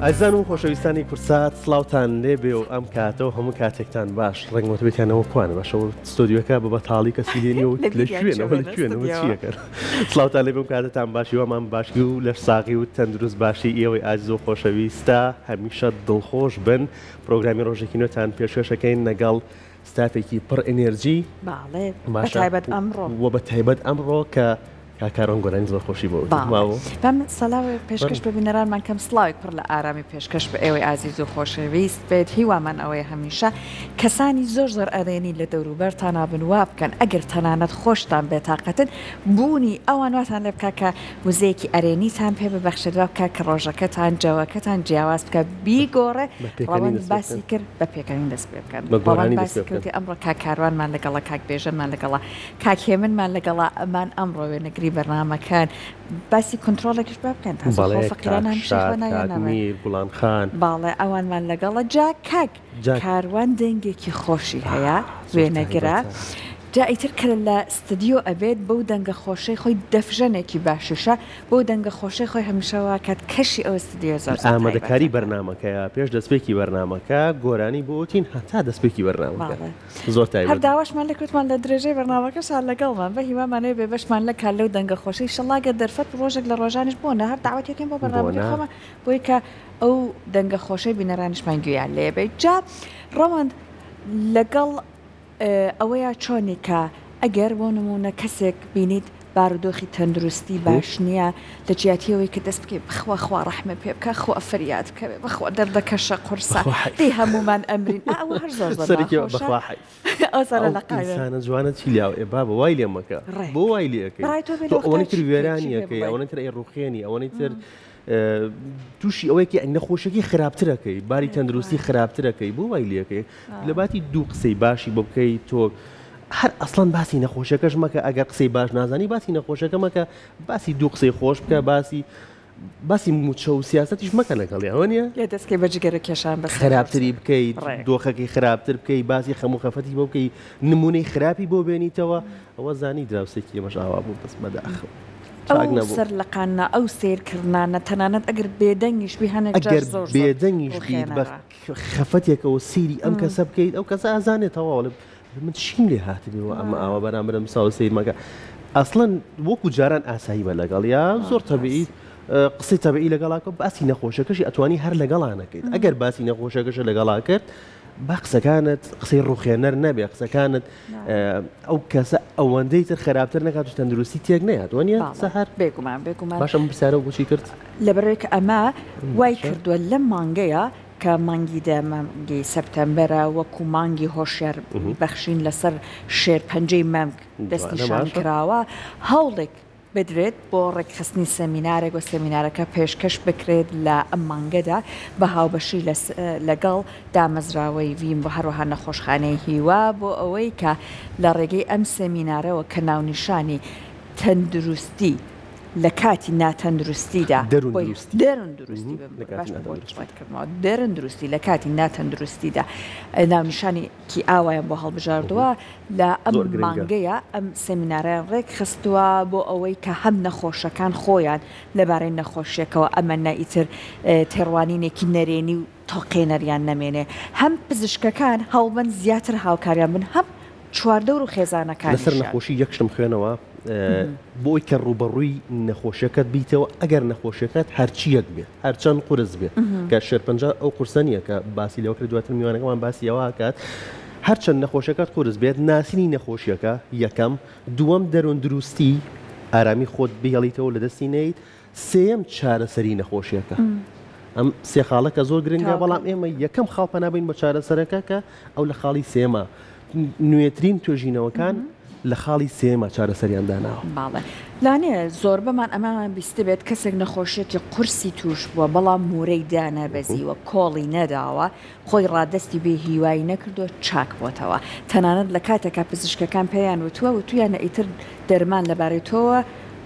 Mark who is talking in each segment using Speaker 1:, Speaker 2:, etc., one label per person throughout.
Speaker 1: ئازیزان و خۆشەویستانی کوردسات سڵاوتان لێبێ و ئەم کاتە و هەموو کاتێکتان باش ڕەنگە وتبێتیانەوە کوانە باشە و ستۆدیۆکە بە بەتاڵی کەسی لێ نییە و لە کوێنەوە لە کوێنەوە چیەکەن سڵاوتان لێبێ و کاتتان باش هیوامان باشی و لەش ساغی و تەندروست باشی ئێوەی ئازیز و خۆشەویستە هەمیشە دڵخۆش بن پرۆگرامی ڕۆژێکی نوێتان پێشکەشەکەین لەگەڵ ستافێکی پڕ ئێنێرجی
Speaker 2: باڵێ بە تایبەت ئەمڕۆ
Speaker 1: و بە تایبەت ئەمڕۆ کە کاک کاروان گۆرانی زۆر خۆشی بۆ وتم
Speaker 2: باوە. بەم سەلاوێک پێشکەش بە بینەرانمان کەم سڵاوێک پڕ لە ئارامی پێشکەش بە ئێوەی ئازیز و خۆشەویست بێت هیوامان ئەوەیە هەمیشە کەسانی زۆر زۆر ئەرێنی لە دەوروبەرتانا بن وا بکەن ئەگەر تەنانەت خۆشتان بێتاقەتن بوونی ئەوان واتان لێ بکا کە وزەیەکی ئەرێنیتان پێ ببەخشێت وا بکا کە ڕۆژەکەتان جەوەکەتان جیاواز بکا بیگۆڕێ ڕەوەند باسی کرد بە پێکەنین دەست پێ بکەن ڕەوەند باسی کرد ئەمڕۆ کاک کاروانمان لەگەڵە کاک بێژەنمان لەگەڵە کاک هێمنمان لەگەڵە ئەمان ئەمڕۆ وێنەگری بەرنامەکەن باسی کۆنترۆڵێکیش با بکەن تازە خۆ
Speaker 1: بەڵێ
Speaker 2: فەقیران
Speaker 1: کاک
Speaker 2: هەمیشە خۆ
Speaker 1: شاد
Speaker 2: ناویان
Speaker 1: کاک
Speaker 2: نابەن
Speaker 1: میر گوڵان خان.
Speaker 2: باڵێ ئەوانمان لەگەڵە جا کاک
Speaker 1: جا
Speaker 2: کاروان دەنگێکی خۆشی هەیە
Speaker 1: زۆر
Speaker 2: وێنەگرە
Speaker 1: تایبەتە.
Speaker 2: جا ئیتر کە لە ستدیۆ ئەبێت بەو دەنگە خۆشەی خۆی دەفژەنێکی باشیشە بەو دەنگە خۆشەی خۆی هەمیشە واکات کەشی ئەو ستدیۆ زۆر
Speaker 1: لە
Speaker 2: زۆر
Speaker 1: ئامادەکاری
Speaker 2: تایبەتە.
Speaker 1: بەرنامەکەیا پێش دەستپێکی بەرنامەکە گۆرانی بۆ وتین هەتا دەستپێکی بەرنامەکە.
Speaker 2: باڵێ.
Speaker 1: زۆر
Speaker 2: هەر
Speaker 1: تایبەت بوو.
Speaker 2: داواشمان لێ کرد وتمان لە درێژەی بەرنامەکەشا لەگەڵمان بە هیوامان ئەوێ بێبەشمان نەکا لەو دەنگە خۆشەی ئیشەڵا گەر دەرفەت بوو ڕۆژێک لە ڕۆژانیش بۆ نا هەر داوەتی ئەکەین بۆ
Speaker 1: بۆ
Speaker 2: بەرنامەکەی
Speaker 1: نا.
Speaker 2: خۆمان بۆی کە ئەو دەنگە خۆشەی بینەرانیشمان گوێیان لێ بێ جا ڕەوەند لەگەڵ ئەوەیا چۆنی کە ئەگەر بۆ نموونە کەسێک بینیت بارودۆخی تەندروستی باش نییە لە جیاتی ئەوەی کە دەست بکەی بخوا خوا ڕەحمە پێ بکا خوا فریاد بکەوێ بخوا دەردەکەشە قورسە
Speaker 1: بەخوا حەیف.
Speaker 2: دەی هەموومان ئەمرین ئا ئەوە هەر زۆر زۆر
Speaker 1: سەرێکی
Speaker 2: ناخۆشە
Speaker 1: بەخوا حەیف.
Speaker 2: ئەو سەرە
Speaker 1: ئەو
Speaker 2: لە قاوێ.
Speaker 1: ئینسانە جوانە چی لاو ئێ بابە وای لێ مەکە
Speaker 2: ڕێک.
Speaker 1: بۆ وای لێ ئەکەی
Speaker 2: بەڕای تۆ بێ
Speaker 1: تۆ
Speaker 2: لە وەختا
Speaker 1: ئەوەنەی تر
Speaker 2: چی بکەی چی
Speaker 1: وێرانی
Speaker 2: پێ
Speaker 1: ئەکەی
Speaker 2: بڵێی.
Speaker 1: ئەوەنەی تر ئەیڕوخێنی ئەوەنەی تر تووشی ئەوەیەکی نەخۆشیەکەی خراپتر ئەکەی باری تەندروستی خراپتر ئەکەی بۆ وای لێ ئەکەی لە باتی دوو قسەی باشی بۆ بکەی تۆ هەر ئەسڵەن باسی نەخۆشیەکەش مەکە ئەگەر قسەی باش نازانی باسی نەخۆشیەکە مەکە باسی دوو قسەی خۆش بکە باسی باسی موچە و سیاسەتیش مەکە لەگەڵی ئەوە نییە
Speaker 2: یا دەستکەی بە جگەرە کێشان بەسەر
Speaker 1: خراپتری بکەیت
Speaker 2: ڕێک.
Speaker 1: دۆخەکەی خراپتر بکەی باسی خەم و خەفەتی بۆ بکەی نمونەی خراپی بۆ بێنیتەوە ئەوە زانی دراوسێکی ئێمەش ئاوا بوو بەس بەداخەوە چاک
Speaker 2: ئەو
Speaker 1: نەبوو.
Speaker 2: سەر لەقاندنە ئەو سەیر کردنانە تەنانەت ئەگەر بێدەنگیش بی هەنێک جار
Speaker 1: ئەگەر
Speaker 2: زۆر زۆر
Speaker 1: بێدەنگیش بیت بە
Speaker 2: ڕووخێنەرە.
Speaker 1: خەفەتێکەوە سەیری ئەم کەسە بکەیت ئەو کەسە ئەزانێت تەواو ئەڵێ من چیم لێ هاتبێ و ئەمە ئاوا بەرامبەرم ساو سەیر مەکە ئەسڵەن وەکو جاران ئاسایی بە لەگەڵ یا زۆر تەبیعی قسەی تەبیعی لەگەڵا کە باسی نەخۆشەکەشی ئەتوانی هەر لەگەڵا نەکەیت ئەگەر باسی نەخۆشەکەشە لەگەڵا کرد با قسەکانت قسەی ڕوخێنەر نەبێ قسەکانت ئەو کەسە ئەوەندەی تر خراپتر نەکات و تەندروستی تێک نەیات وە نیە سەحەر؟
Speaker 2: بێگومان بێگومان.
Speaker 1: باشە من پرسیارەو بۆچی کرد؟
Speaker 2: لەبەرئەوەی کە ئەمە وای کردووە لەم مانگەیا کە مانگی دە مانگی سەپتەمبەرە وەکو مانگی هۆشیار بەخشین لەسەر شێرپەنجەی مەمک دەستنیشان کراوە هەوڵێک بدرێت بۆ ڕێکخستنی سێمینارێک و سێمینارەکە پێشکەش بکرێت لە ئەم مانگەدا بە هاوبەشی لەگەڵ دامەزراوەی ڤیم و هەروەها نەخۆشخانەی هیوا بۆ ئەوەی کە لە ڕێگەی ئەم سێمینارەوە کە ناونیشانی تەندروستی لە کاتی ناتەندروستیدا
Speaker 1: دەروون
Speaker 2: دروستی دەروون دروستی لە کاتی ناتەندروستیدا ناونیشانی کی ئاوایان بۆ هەڵبژاردووە لە ئەم مانگەیا ئەم سێمینارەیان ڕێکخستووە بۆ ئەوەی کە هەم نەخۆشەکان خۆیان لەبارەی نەخۆشیەکەوە ئەمە نە ئیتر تێڕوانینێکی نەرێنی و تۆقێنەریان نەمێنێ هەم پزیشکەکان هەوڵبەن زیاتر هاوکاریان بن هەم چواردەور و
Speaker 1: لەسەر
Speaker 2: خێزانەکانیشیان.
Speaker 1: نەخۆشی یەک شتم خوێنەوە بۆ ئەوەی کە ڕووبەڕووی نەخۆشیەکەت بیتەوە ئەگەر نەخۆشیەکەت هەرچیەک بێت هەرچەند قورس بێت کە شێرپەنجە ئەو قورسە نییە کە باسی لەوە کرد دواتر میوانەکەمان باسی ئەوە ئەکات هەرچەند نەخۆشیەکەت قورس بێت ناسینی نەخۆشیەکە یەکەم دووەم دەروون دروستی ئارامی خۆت بهێڵیتەوە لە دەستی نەیت سێیەم چارەسەری نەخۆشیەکە ئەم سێ خاڵە کە زۆر گرنگە بەڵام ئێمە یەکەم خاڵ پەنا بین بە چارەسەرەکە کە ئەو لە خاڵی سێمە نوێترین توێژینەوەکان لە خاڵی سێمە چارەسەریان داناوە.
Speaker 2: بەڵێ لانەیە زۆربەمان ئەمەمان بیستبێت کەسێک نەخۆشیەکی قورسی توش بووە بەڵام مورەی دانەبەزیوە کۆڵی نەداوە خۆی ڕادەستی بێ هیوایی نەکردووە چاک بۆتەوە تەنانەت لە کاتێکا پزیشکەکان پێیان وتووە وتویانە ئیتر دەرمان لەبارەی تۆوە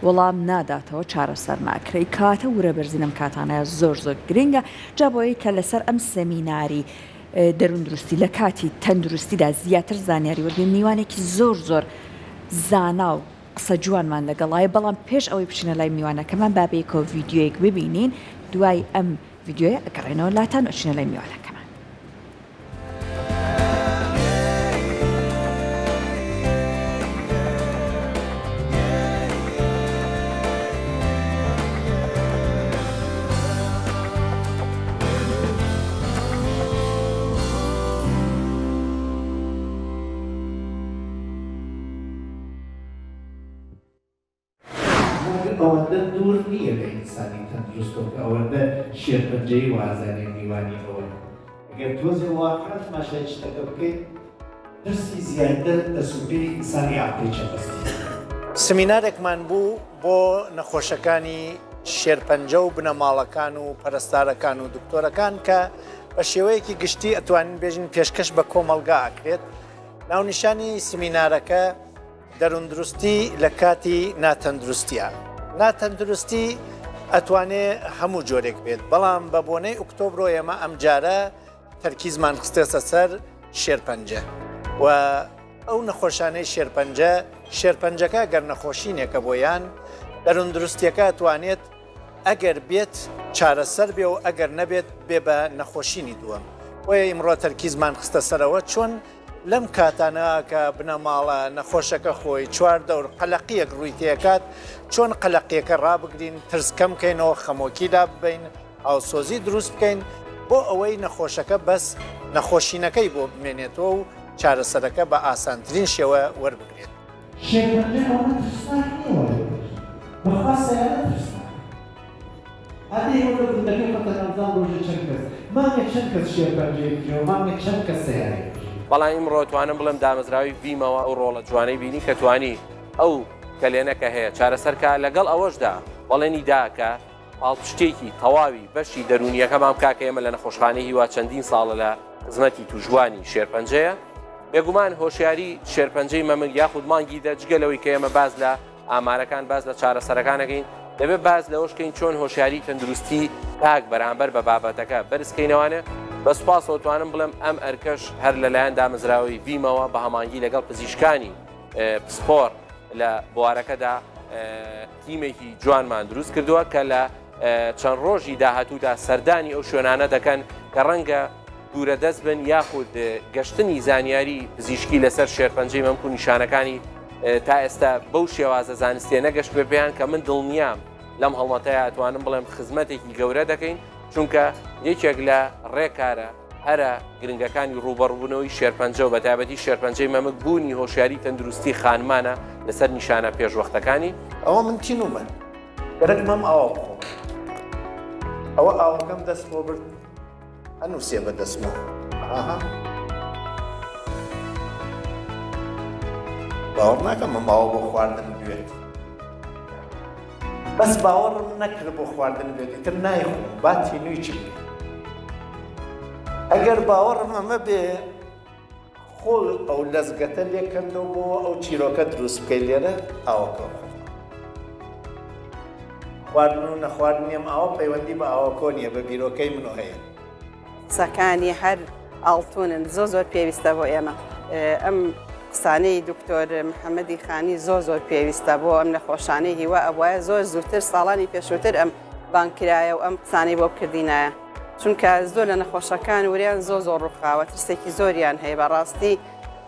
Speaker 2: وەڵام ناداتەوە چارەسەر ناکرێی کەواتە ورە بەرزی لەم کاتانەیا زۆر زۆر گرنگە جا بۆیە کە لەسەر ئەم سەمیناری دەروون دروستی لە کاتی تەندروستیدا زیاتر زانیاری وەرگرین میوانێکی زۆر زۆر زانا و قسە جوانمان لەگەڵایە بەڵام پێش ئەوەی بچینە لای میوانەکەمان با بەیەکەوە ڤیدیۆیەک ببینین دوای ئەم. ڤیدیۆیە ئەگەڕێنەوە لاتان و ئەچینە لای میوانەکەمان.
Speaker 3: مەگەر ئەوەندە دوور نییە لە ئینسانی تەندروستەوە کە ئەوەندە شێرپەنجەیی وازانێ میوانی ئەوەن. ئەگەر تۆزێ واقعا تماشای شتەکە بکەیت ترسی زیاتر دەسوپێی ئینسانی عەقڵی چەپەستی.
Speaker 4: سمینارێکمان بوو بۆ نەخۆشەکانی شێرپەنجە و بنەماڵەکان و پەرستارەکان و دکتۆرەکان کە بە شێوەیەکی گشتی ئەتوانین بێژین پێشکەش بە کۆمەڵگا ئەکرێت. ناونیشانی سمینارەکە دەرووندروستی لە کاتی ناتەندروستیە. ناتەندروستی ئەتوانێ هەموو جۆرێک بێت، بەڵام بە بۆنەی ئۆکتۆبرۆ ئێمە ئەمجارە تەرکیزمان خستێسە سەر شێرپەنجە و ئەو نەخۆشانەی شێرپەنجە، شێرپەنجەکە گەر نەخۆشینێکە بۆیان، دەرووندروستیەکە ئەتوانێت ئەگەر بێت چارەسەر بێ و ئەگەر نەبێت بێ بە نەخۆشینی دووەم. بۆیە ئیمڕۆ تەرکیزمان خستە سەرەوە چۆن لەم کاتانە کە بنەماڵە نەخۆشەکە خۆی چواردەور قەلەقییەک ڕووی تێکات، چۆن قەلەقییەکە ڕابگرین، ترس کەم کەینەوە، خەمۆکی لاببەین، هاوسۆزی دروست بکەین بۆ ئەوەی نەخۆشەکە بەس نەخۆشینەکەی بۆ بمێنێتەوە و چارەسەرەکە بە ئاسانترین شێوە وەربگرێت.
Speaker 3: شێرپەنجە ئەوەنە ترسناک نییە وای دەکرد. بەخوا سەیارە ترسناکە. ئادەی ئێوە لە گوندەکەی خۆتان ئەمزان ڕۆژێ چەند کەس مانگێ چەند کەس شێرپەنجەی کوژێ و مانگێ چەند کەس سەیارەی کوژێ.
Speaker 5: بەڵام ئیمڕۆ توانم بڵێم دامەزراوەی ڤیمەوە ئەو ڕۆڵە جوانەی بینی کە توانی ئەو کەلێنە کە هەیە چارەسەر کا، لەگەڵ ئەوەشدا بەڵێنی دا کە پاڵپشتێکی تەواوی بەشی دەروونییەکەمان بکا کە ئێمە لە نەخۆشخانەی هیوا چەندین ساڵە لە خزمەتی تووشبووانی شێرپەنجەیە. بێگومان هۆشیاری شێرپەنجەی مەمک یاخود مانگی دە جگە لەوەی کە ئێمە باس لە ئامارەکان باس لە چارەسەرەکان ئەکەین، دەبێت باس لەوەش کەین چۆن هۆشیاری تەندروستی تاک بەرامبەر بە بابەتەکە بەرز کەینەوانێ. بە سوپاسەوە توانم بڵێم ئەم ئەرکەش هەر لەلایەن دامەزراوەی ڤیمەوە بە هەمانگی لەگەڵ پزیشکانی پسپۆڕ لە بوارەکەدا تیمێکی جوانمان دروست کردووە کە لە چەند ڕۆژی داهاتوودا سەردانی ئەو شوێنانە دەکەن کە ڕەنگە دوورە دەست بن یاخود گەشتنی زانیاری پزیشکی لەسەر شێرپەنجەی مەمک و نیشانەکانی تا ئێستا بەو شێوازە زانستیە نەگەشت بێ پێیان کە من دڵنیام لەم هەڵمەتەیە ئەتوانم بڵێم خزمەتێکی گەورە دەکەین چونکە یەکێک لە ڕێکارە هەرە گرنگەکانی ڕووبەڕووبوونەوەی شێرپەنجە و بەتایبەتی شێرپەنجەی مەمک بوونی هۆشیاری تەندروستی خانمانە لەسەر نیشانە پێشوەختەکانی.
Speaker 4: ئەوە من تینوومە گەرەکمە ئەم ئاوە بخۆم. ئەوە ئاوەکەم دەست بۆ برد ئەنووسێ بە دەستمەوە. ئاها. باوەڕ ناکەم ئەم ئاوە بۆ خواردن بوێت. بەس باوەڕم نەکرد بۆ خواردن بێت ئیتر نایخۆم با تینووی چ بێ. ئەگەر باوەڕم ئەمە بێ خۆ ئەو لەزگەتە لێکەندەوە بۆ ئەو چیرۆکە دروست بکەی لێرە ئاوەکە خۆ. خواردن و نەخواردنی ئەم ئاوە پەیوەندی بە ئاوەکۆ نییە بە بیرۆکەی منۆ هەیە.
Speaker 6: قسەکانی هەر ئاڵتونن زۆر زۆر پێویستە بۆ ئێمە ئەم قسانەی دکتۆر محەممەدی خانی زۆر زۆر پێویستە بۆ ئەم نەخۆشانەی هیوا ئەبواە زۆر زووتر ساڵانی پێشووتر ئەم بانکرایە و ئەم قسانەی بۆ بکردینایە چونکە زۆر لە نەخۆشەکان وریان زۆر زۆر ڕووخاوە ترسێکی زۆریان هەیە بەڕاستی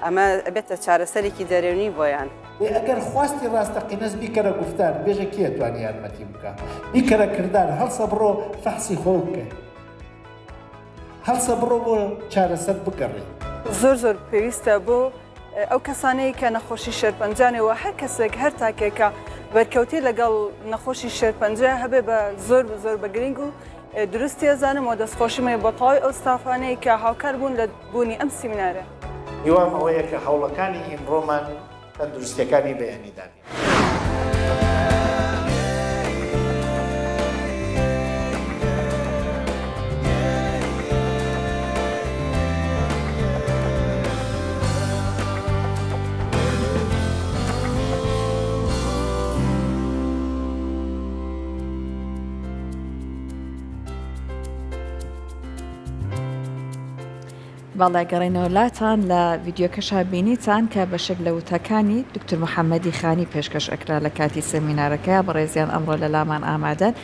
Speaker 6: ئەمە ئەبێتە چارەسەرێکی دەرونی بۆیان.
Speaker 3: ئێ ئەگەر خواستی ڕاستەقینەس بیکەرە گوفتار بێژە کێ ئەتوانی یارمەتیم بکا بیکەرە کردار هەڵسە بڕۆ فەحسی خۆو بکە هەڵسە بڕۆ بۆ چارەسەر بگەڕێ.
Speaker 7: زۆر زۆر پێویستە بۆ ئەو کەسانەی کە نەخۆشی شێرپەنجانێ و هەر کەسێک هەر تاکێک کە بەرکەوتەی لەگەڵ نەخۆشی شێرپەنجە هەبێ بە زۆر زۆر بە گرنگ و دروستی ئەزانم و دەستخۆشیم هەیە بۆ تەواوی ئەو ستافانەی کە هاوکار بوون لە بوونی ئەم سیمینارە.
Speaker 4: هیوام ئەوەیە کە هەوڵەکانی ئیمڕۆمان تەندروستیەکانی بەیانی دابین.
Speaker 2: بەڵێ گەڕێنەوە لاتان لە ڤیدیۆکەشا بینیتان کە بەشێک لە وتەکانی دکتور محەممەدی خانی پێشکەش ئەکرا لە کاتی سێمینارەکەیا بەڕێزیان ئەمڕۆ لە لامان ئامادەن.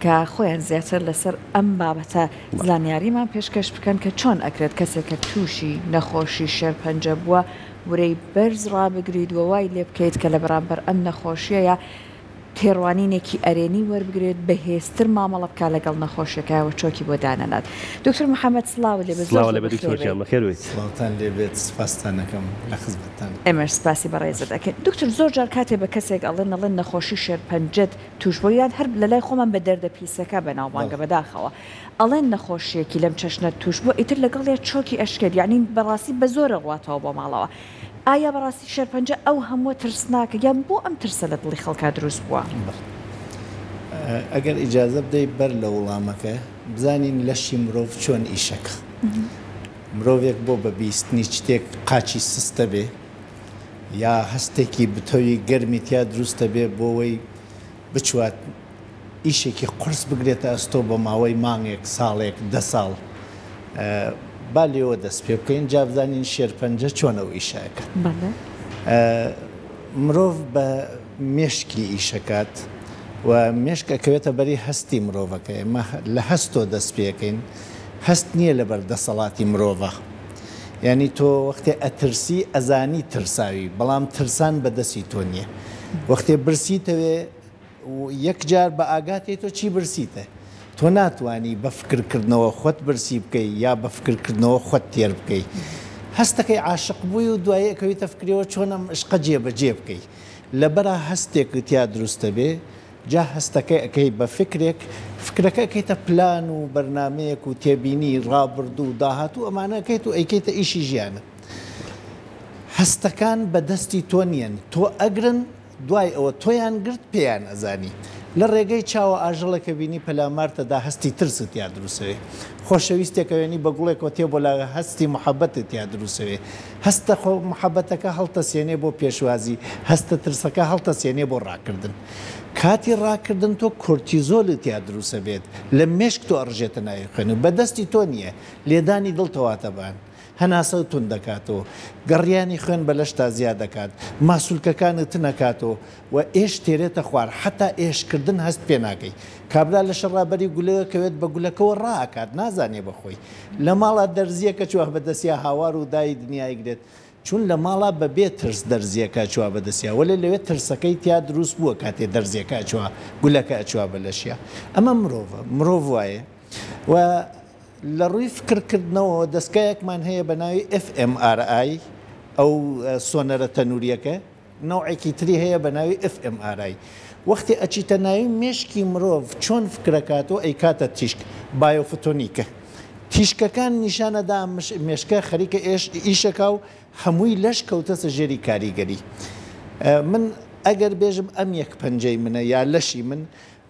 Speaker 2: کە خۆیان زیاتر لەسەر ئەم بابەتە زانیاریمان پێشکەش بکەن کە چۆن ئەکرێت کەسێک کە تووشی نەخۆشی شێرپەنجە بووە ورەی بەرز ڕابگریت و وای لێ بکەیت کە لە بەرامبەر ئەم نەخۆشیەیا تێڕوانینێکی ئەرێنی وەربگرێت، بەهێزتر مامەڵە بکات لەگەڵ نەخۆشیەکە و چۆکی بۆ دانەنات. دکتۆر محەمەد سڵاوت لێبێت، زۆر
Speaker 1: سڵاوت
Speaker 2: زۆر
Speaker 1: لێبێت
Speaker 2: بەخێر
Speaker 1: دکتۆر گیان
Speaker 2: بێی.
Speaker 1: بەخێر بێیت.
Speaker 3: سڵاوتان لێبێت سوپاستان ئەکەم لە خزمەتتان.
Speaker 2: ئێمەش سپاسی بەڕێزت ئەکەین. دکتۆر زۆر جار کاتێ بە کەسێک ئەڵێن ئەڵێن نەخۆشی شێرپەنجەت توش بووە یان هەر لەلای خۆمان بە دەردە پیسەکە بەناوبانگە
Speaker 3: بەڵێ.
Speaker 2: بەداخەوە ئەڵێن نەخۆشیەکی لەم چەشنەت توش بووە ئیتر لەگەڵیا چۆکی ئەشکێت یەعنی بەڕاستی بەزۆر ئەڕواتەوە بۆ ماڵەوە ئایا بەڕاستی شێرپەنجە ئەو هەمووە ترسناکە یان بۆ ئەم ترسە لە دڵی خەڵکا دروست بووە؟
Speaker 3: بەڵێ. ئەگەر ئیجازە بدەی بەر لە وڵامەکە بزانین لەشی مرۆڤ چۆن ئیشەکا. مرۆڤێک بۆ بە بیستنی شتێک قاچی سستە بێ یا هەستێکی بتەوی گەرمی تیا دروستە بێ بۆوەی بچوات ئیشێکی قورس بگرێتە ئەستۆ بۆ ماوەی مانگێک، ساڵێک، دە ساڵ. با لێوە دەست پێ بکەین جا بزانین شێرپەنجە چۆن ئەو ئیشە ئەکات. مرۆڤ بە مێشکی ئیشەکات و مێشک ئەکەوێتە بەری هەستی مرۆڤەکە. ئێمە لە هەستۆ دەست پێ ئەکەین. هەست نییە لەبەر دەسەڵاتی مرۆڤە. یانی تۆ وەختێ ئەترسی ئەزانی ترساوی، بەڵام ترسان بە دەستی تۆ نییە. وەختێ برسیتەوێ یەک جار بە ئاگا تێی تۆ چی برسیتە. تۆ ناتوانی بە فکر کردنەوە خۆت برسی بکەی یا بە فکر کردنەوە خۆت تێر بکەی. هەستەکەی عاشق بووی و دوایی ئەکەویتە فکرەوە چۆن ئەم عشقە جێ بە جێ بکەی. لەبەرا هەستێکت تیا دروست ئەبێ، جا هەستەکەی ئەکەی بە فکرێک، فکرەکە ئەکەیتە پلان و بەرنامەیەک و تێبینی ڕابردوو و داهاتوو ئەمانە ئەکەیت و ئەیکەیتە ئیشی ژیانت. هەستەکان بە دەستی تۆ نیەن، تۆ ئەگرن، دوای ئەوە تۆیان گرت پێیان ئەزانی. لە ڕێگەی چاوە ئاژەڵێکە بینی پەلامارتە دا هەستی ترست تیا دروسەوێ. خۆشەویستێکە وێنی بە گوڵێکەوە تێ بۆ لا هەستی موحەبەتت تیا دروسەوێ. هەستە خۆ موحەبەتەکە هەڵتەسێنێ بۆ پێشوازی، هەستە ترسەکە هەڵتەسێنێ بۆ ڕاکردن. کاتی ڕاکردن تۆ کۆرتیزۆلت تیا دروسەبێت لە مێشک تۆ ئەڕژێتە ناوی خوێن و بە دەستی تۆ نیە لێدانی دڵ تەواتەبان. هەناسەت توند دەکاتەوە، گەڕیانی خوێن بە لەشتا زیاد دەکات، ماسولکەکانت تن ئەکاتەوە و ئێش تێرێتە خوار، حەتا ئێشکردن هەست پێ ناکەی. کابرا لە شەڕا بەری گولە کەوێت بە گولەکەوە ڕائەکات نازانێ بە خۆی. لە ماڵا دەرزییەکە چووە بە دەستیا هاوار و دای دنیای گرێت. چون لە ماڵا بە بێ ترس دەرزییەکە ئەچووە بە دەستیا وەلێ لەوێ ترسەکەی تیا دروست بووە کاتێ دەرزییەکە ئەچووە گولەکە ئەچووە بە لەشیا. ئەمە مرۆڤە. مرۆڤ وایە و لە ڕووی فکرکردنەوەوە دەستگایەکمان هەیە بە ناوی fMRI، ئەو سۆنەرە تەنوورییەکە، نەوعێکی تری هەیە بە ناوی fMRI. وەختێ ئەچیتە ناوی مێشکی مرۆڤ چۆن فکرەکاتەوە ئەیکاتە تیشک، بایۆفۆتۆنیکە. تیشکەکان نیشان ئەدا مێشکە خەریکە ئیشەکا و هەمووی لەش کەوتەسە ژێری کاریگەری. من ئەگەر بێژم ئەم یەک پەنجەی منە یا لەشی من،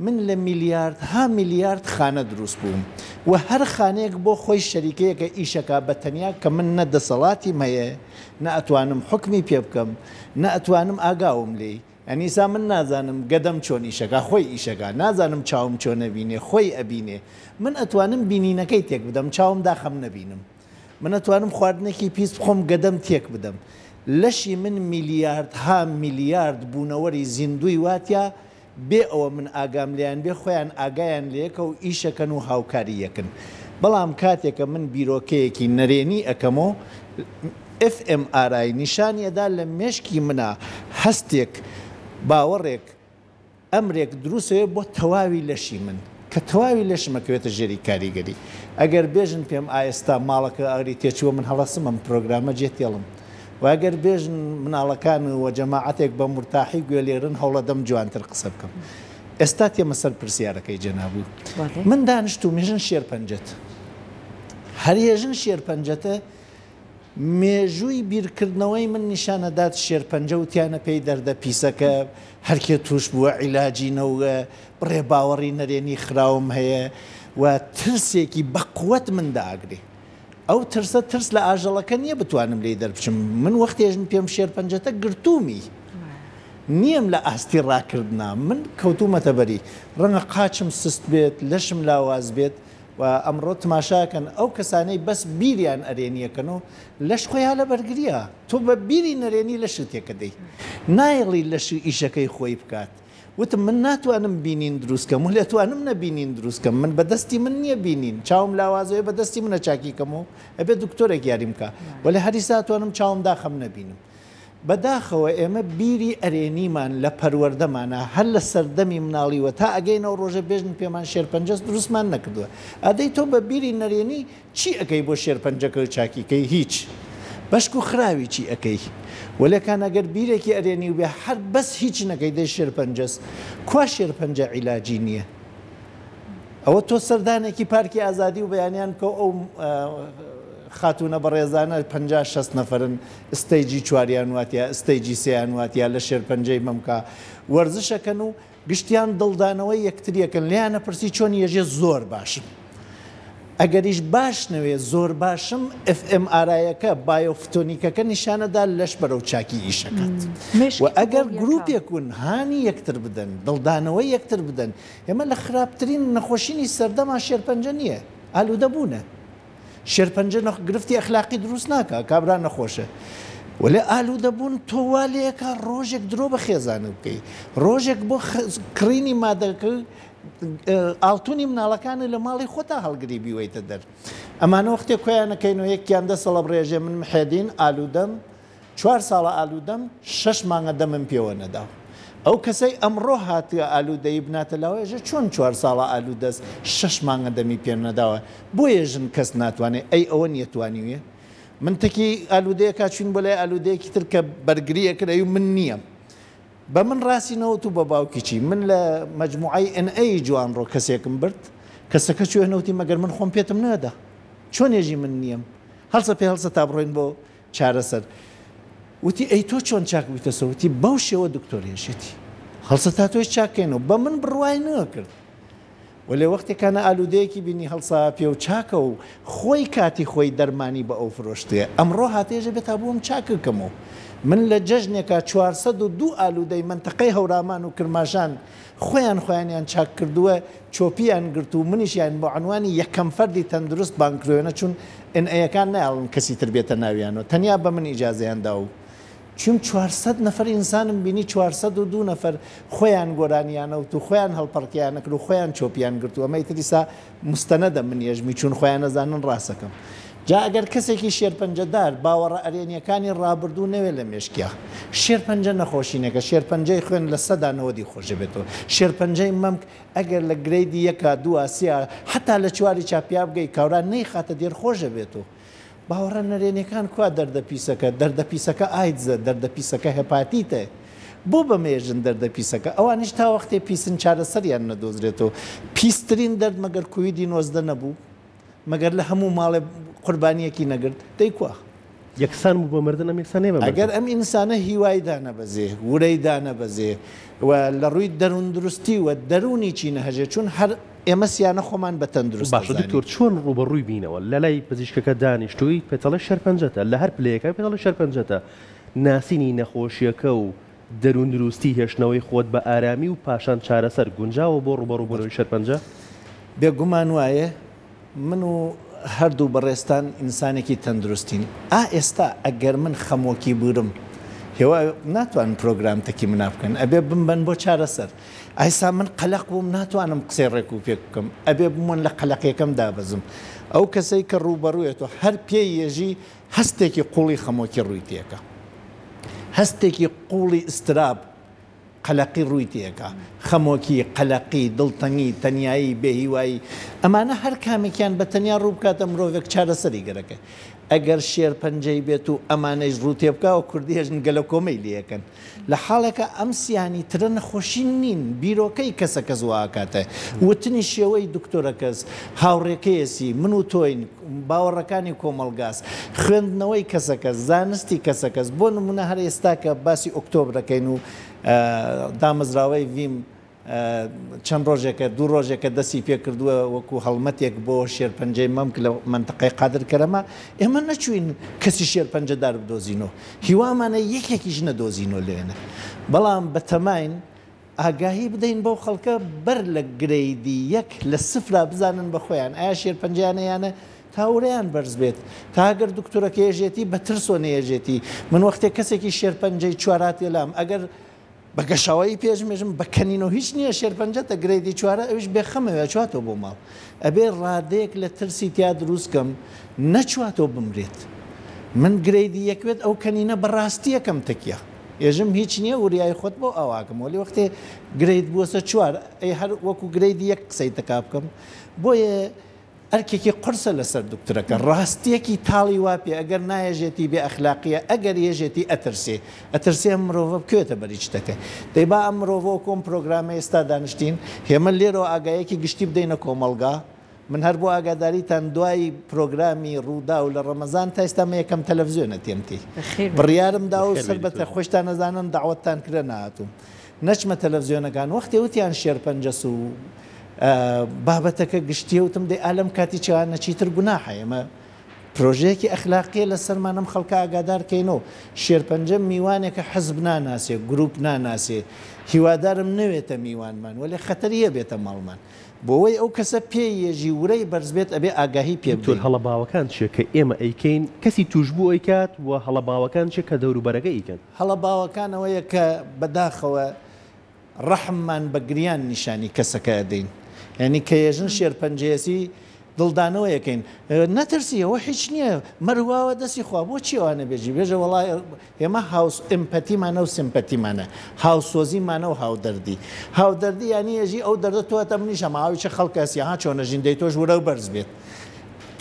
Speaker 3: من لە میلیاردها میلیارد خانە دروست بووم و هەر خانەیەک بۆ خۆی شەریکەیەکە ئیشەکا بە تەنیا کە من نە دەسەڵاتیم هەیە نە ئەتوانم حوکمی پێ بکەم نە ئەتوانم ئاگاوم لێی یانی ئیسا من نازانم گەدەم چۆن ئیشەکا خۆی ئیشەکا نازانم چاوم چۆن ئەبینێ خۆی ئەبینێ من ئەتوانم بینینەکەی تێک بدەم چاوم داخەم نەبینم من ئەتوانم خواردنێکی پیس بخۆم گەدەم تێک بدەم لەشی من میلیاردها میلیارد بوونەوەری زیندووی واتیا بێ ئەوە من ئاگام لێیان بێ خۆیان ئاگایان لەیەکە و ئیشەکەن و هاوکاری یەکن بەڵام کاتێکە من بیرۆکەیەکی نەرێنی ئەکەمۆ fMRI نیشانی ئەدا لە مێشکی منا هەستێک باوەڕێک ئەمرێک دروسەوێ بۆ تەواوی لەشی من کە تەواوی لەشم ئەکەوێتە ژێری کاریگەری ئەگەر بێژن پێم ئایستا ماڵەکە ئاگری تێچووە من هەڵەسم ئەم پرۆگرامە جێ تێڵم وە ئەگەر بێژن مناڵەکان و جەماعەتێک بە مورتاحی گوێ لێرن هەوڵەدەم جوانتر قسە بکەم. ئێستا تێمە سەر پرسیارەکەی جەنابو. من دانیشتووم ێژن شێرپەنجەت. هەر ێژن شێرپەنجەتە مێژووی بیرکردنەوەی من نیشان ئەدات شێرپەنجە وتیانە پێی دەردە پیسەکە هەرکێ تووش بووە عیلاجی نەوە بڕێ باوەڕی نەرێنی خراوم هەیە و ترسێکی بەقوەت من داگرێ. ئەو ترسە ترس لە ئاژەڵەکە نییە بتوانم لێی دەربچم، من وەختێژن پێم شێرپەنجەتە گرتوومی نییەم لە ئاستی ڕاکردنا، من کەوتوومەتە بەری، ڕەنگە قاچم سست بێت، لەشم لاواز بێت و ئەمڕۆ تماشاکەن ئەو کەسانەی بەس بیریان ئەرێنییەکەن و لەش خۆی ها لە بەرگرییە، تۆ بە بیری نەرێنی لەشت تێکەدەی، نایەڵی لەش ئیشەکەی خۆی بکات. وتم من ناتوانم بینین دروست کەم وەلێ ئەتوانم نەبینین دروست کەم من بە دەستی من نییە بینین چاوم لاوازەوەی بە دەستی منە چاکی کەم و ئەبێ دکتۆرێک یاریم کا وەلێ هەریسا ئەتوانم چاوم داخەم نەبینم بەداخەوە ئێمە بیری ئەرێنیمان لە پەروەردەمانا هەر لە سەردەمی مناڵیوە تا ئەگەینە ئەو ڕۆژە بێژن پێمان شێرپەنجەس دروستمان نەکردووە ئەدەی تۆ بە بیری نەرێنی چی ئەکەی بۆ شێرپەنجەکە و چاکی کەی هیچ بەشکو خراوی چی ئەکەی وەلێکان ئەگەر بیرێکی ئەرێنی بێ هەر بەس هیچ نەکەی دەی شێرپەنجەس کوا شێرپەنجە عیلاجی نییە ئەوە تۆ سەردانێکی پارکی ئازادی و بەیانیان بکە و ئەو خاتوونە بەڕێزانە 50 60 نەفرن stage ی چواریان واتە stage ی سێیان واتە لە شێرپەنجەی مەمکا وەرزشەکەن و گشتیان دڵدانەوەی یەکتریەکەن لێیان ئەپرسی چۆنی یەژێ زۆر باشم ئەگەریش باش نەوێ زۆر باشم fMRI ەکە بایۆفتۆنیکەکە نیشانەدا لەش بەرەو چاکی ئیشەکات و ئەگەر گروپێکون هانی یەکتر بدەن دڵدانەوەی یەکتر بدەن ئێمە لە خراپترین نەخۆشینی سەردەما شێرپەنجە نییە ئالوودە بوونە شێرپەنجە نەخ گرفتی ئەخلاقی دروست ناکا کابرا نەخۆشە وەلێ ئالوودە بوون تۆ وا لێکا ڕۆژێک درۆ بە خێزانت بکەی ڕۆژێک بۆ کڕینی مادەکە ئاڵتونی مناڵەکانی لە ماڵی خۆتا هەڵگری بیوەیتە دەر ئەمانە وەختێ کۆیانەکەینەوە یەکیان دەسەڵە بڕێژێ من محێدین ئالوودەم چوار ساڵە ئالوودەم، شەش مانگە دەمم پێوە نەداوە. ئەو کەسەی ئەمڕۆ هاتووە ئالوودەیی بناتە لاوە ئێژێ چۆن چوار ساڵە ئالوودەس شەش مانگە دەمی پێ نەداوە؟ بۆیە ژن کەس ناتوانێ ئەی ئەوە نییە توانیویە؟ من تەکی ئالوودەیەکا چووین بۆ لای ئالوودەیەکی تر کە بەرگری ئەکرد ئەیوو من نییەم. بە من ڕاستی نەوت و بە باوکی چی؟ من لە مەجموعەی ئێن ئەی جوانڕۆ کەسێکم برد، کەسەکە چووە نەوتی مەگەر من خۆم پێتم نەدا؟ چۆن ئێژی من نییەم؟ هەڵسە پێ هەڵسە تا بڕۆین بۆ چارەسەر. وتی ئەی تۆ چۆن چاک بوویتەسەوە؟ وتی بەو شێوە دکتۆر هێشێتی. هەڵسە تا تۆیش چاک کەینەوە. بە من بڕوای نەکرد. وەلێ وەختێکانە ئالوودەیەکی بینی هەڵسا پێ و چاکە و خۆی کاتی خۆی دەرمانی بە ئەو فرۆشتێ. ئەمڕۆ هاتێژە بێ تا بۆم چاک کەمەوە. من لە جەژنێکا 402 ئالوودەی مەنتەقەی هەورامان و کرماشان خۆیان خۆیانیان چاک کردووە، چۆپیان گرت و منیشیان بە عەنوانی یەکەم فەردی تەندروست بانگ کروێنە چون ئێن ئەیەکان نایەڵن کەسی تر بێتە ناویانەوە تەنیا بە من ئیجازەیان دا و چوم 400 نەفەر ئینسانم بینی 402 نەفەر خۆیان گۆرانیان ئەوت و خۆیان هەڵپەڕکێیان ئەکرد و خۆیان چۆپیان گرت و ئەمە ئیتر ئیسا موستەنەدە من یەژمی چون خۆیان ئەزانن ڕاسەکەم جا ئەگەر کەسێکی شێرپەنجەدار باوەڕە ئەرێنیەکانی ڕابردوو نەوێ لە مێشکیا شێرپەنجە نەخۆشینێکە شێرپەنجەی خوێن لە سەدا نەوەدی خۆشەبێتەوە شێرپەنجەی مەمک ئەگەر لە grade ی یەکا دووا سیا حەتا لە چواری چا پیا بگەی کاورا نەیخاتە دێر خۆشەبێتەوە باوەڕە نەرێنیەکان کوا دەردە پیسەکە دەردە پیسەکە ئایدزە دەردە پیسەکە هێپاتیتە بۆ بەمەیەژن دەردە پیسەکە ئەوانیش تا وەختێ پیسن چارەسەریان نەدۆزرێتەوە پیسترین دەرد مەگەر کویدی 19 نەبوو مەگەر لە هەموو ماڵێ قوربانیەکی نەگرت دەی کوا؟
Speaker 1: یەکسان بوو بە مردن ئەم یەکسان نیە بە مردن.
Speaker 3: ئەگەر ئەم ئینسانە هیوای دانەبەزێ، ورەی دانەبەزێ و لە ڕووی دەرووندروستی و دەروونیی نەهەژێ چون هەر ئێمە سیانە خۆمان بە تەندروست
Speaker 1: باشە
Speaker 3: دەزانین.
Speaker 1: دکتۆر چۆن ڕووبەڕووی بینەوە؟ لەلای پزیشکەکە دانیشتووی پێتەڵێ شێرپەنجەتە لە هەر پلەیەکا پێتەڵێ شێرپەنجەتە ناسینی نەخۆشیەکە و دەرووندروستی هێشتنەوەی خۆت بە ئارامی و پاشان چارەسەر گونجاوە بۆ ڕووبەڕووبوونەوەی شێرپەنجە؟
Speaker 3: بێگومان وایە، من و هەردوو بەڕێزتان ئینسانێکی تەندروستین، ئا ئێستا ئەگەر من خەمۆکی بورم هێوا ناتوانن پرۆگرام تەکی منا بکەن ئەبێ بمبەن بۆ چارەسەر، ئایسا من قەلەق بووم ناتوانم قسەی ڕێک و پێک بکەم ئەبێ بموەن لە قەلەقیەکەم دابەزم، ئەو کەسەی کە ڕووبەڕوویەتۆ هەر پێی یەژی هەستێکی قوڵی خەمۆکی ڕووی تێکا، هەستێکی قوڵی ئیستراب، قەلەقی ڕووی تێکا، خەمۆکی، قەلەقی، دڵتەنگی، تەنیایی، بێهیوایی، ئەمانە هەر کامێکیان بە تەنیا ڕوو بکاتە مرۆڤێک چارەسەری گەرەکە. ئەگەر شێرپەنجەی بێت و ئەمانەیش ڕوو تێبکا و کوردی ئێژن گەلەکۆمەی لێ ئەکەن. لە حاڵێکا ئەم سیانی ترە نەخۆشین نین، بیرۆکەی کەسە کەس وا ئەکاتە، وتنی شێوەی دکتۆرەکەس، هاوڕێکەیەسی، من و تۆین، باوەڕەکانی کۆمەڵگاس، خوێندنەوەی کەسەکەس، زانستی کەسەکەس، بۆ نموونە هەر ئێستا کە باسی ئۆکتۆبر ئەکەین و دامەزراوەی ڤیم چەند ڕۆژێکە دوو ڕۆژێکە دەستی پێکردووە وەکو هەڵمەتێک بۆ شێرپەنجەی مەمک لە مەنتەقەی قادر کەرەمە، ئێمە نەچووین کەسی شێرپەنجەدار بدۆزینەوە، هیوامانە یەکێکیش نەدۆزینەوە لەوێنە، بەڵام بەتەماین ئاگاهی بدەین بەو خەڵکە بەر لە grade ی یەک لە سفرا بزانن بە خۆیان ئایا شێرپەنجەیانە یانە تا ورەیان بەرز بێت تا گەر دکتۆرەکە یەژێتی بە ترسۆ نەیەژێتی من وەختێ کەسێکی شێرپەنجەی چواراتێ لام ئەگەر. بە گەشاوایی پێش مێژم بە کەنینەوە هیچ نییە شێرپەنجەتە گرەیدی چوارە ئەویش بێ خەمەوێ ئەچواتەوە بۆ ماڵ ئەبێ ڕادەیەک لە ترسی تیا دروست کەم نەچواتەوە بمرێت من گرەیدی یەک بێت ئەو کەنینە بە ڕاستی یەکەم تەکیە ئێژم هیچ نییە وریای خۆت بۆ ئاواکەم وەلی وەختێ گرەید بووەسە چوار ئەی هەر وەکو گرەیدی یەک قسەی تەکا بکەم بۆیە ئەرکێکی قورسە لەسەر دوکتورەکە ڕاستیەکی تاڵی وا پێ ئەگەر نایەژێتی بێ ئەخلاقیە ئەگەر یەژێتی ئەترسێ ئەترسێ ئەم مرۆڤە بکەوێتە بەری چتەکە دەی با ئەم مرۆڤە وەکو ئەم پرۆگرامە ئێستا دانیشتین هێمە لێرەوە ئاگایەکی گشتی بدەینە کۆمەڵگا من هەر بۆ ئاگاداریتان دوای پرۆگرامی ڕووداو لە ڕەمەزان تا ئێستا مە یەکەم تەلەفزیۆنە تێم تێی بڕیارم دا و سەر بە خۆشتان ئەزانن دەعوەتتان کرا نەهاتووم نەچمە تەلەفزیۆنەکان وەختێ وتیان شێرپەنجەس و بابەتەکە گشتیە وتم دەی ئالەم کاتی چوانە چیتر گوناحە ئێمە پرۆژەیەکی ئەخلاقیە لەسەرمان ئەم خەڵکە ئاگادار کەینەوە شێرپەنجە میوانێکە حزب ناناسێ گروپ ناناسێ هیوادارم نەوێتە میوانمان وەلێ خەتەریە بێتە ماڵمان بۆوەی ئەو کەسە پێی یەژی ورەی بەرز بێت ئەبێ ئاگاهی پێ
Speaker 1: دکتۆر
Speaker 3: بدەین.
Speaker 1: هەڵە باوەکان چیە کە ئێمە ئەیکەین کەسی توشبوو ئەیکات وە هەڵە باوەکان چیە کە دەوروبەرەکە ئەیکەن؟
Speaker 3: هەڵە باوەکان ئەوەیە کە بەداخەوە ڕەحممان بە گریان نیشانی کەسەکە ئەدەین یانی کە یەژن شێرپەنجەیەسی دڵدانەوە یەکەین نەترسی ئەوە هیچ نییە مەرواوە دەستی خوا بۆچی ئەوانە بێژی بێژە وەڵا ئێمە هاوس empathy مانە و sympathy مانە هاوسۆزیمانە و هاودەردی هاودەردی یانی یەژی ئەو دەردە تۆ هەتە منیش هەمە ئاوی چ خەڵکە هەستی ها چۆنە ژین دەی تۆش ورەو بەرز بێت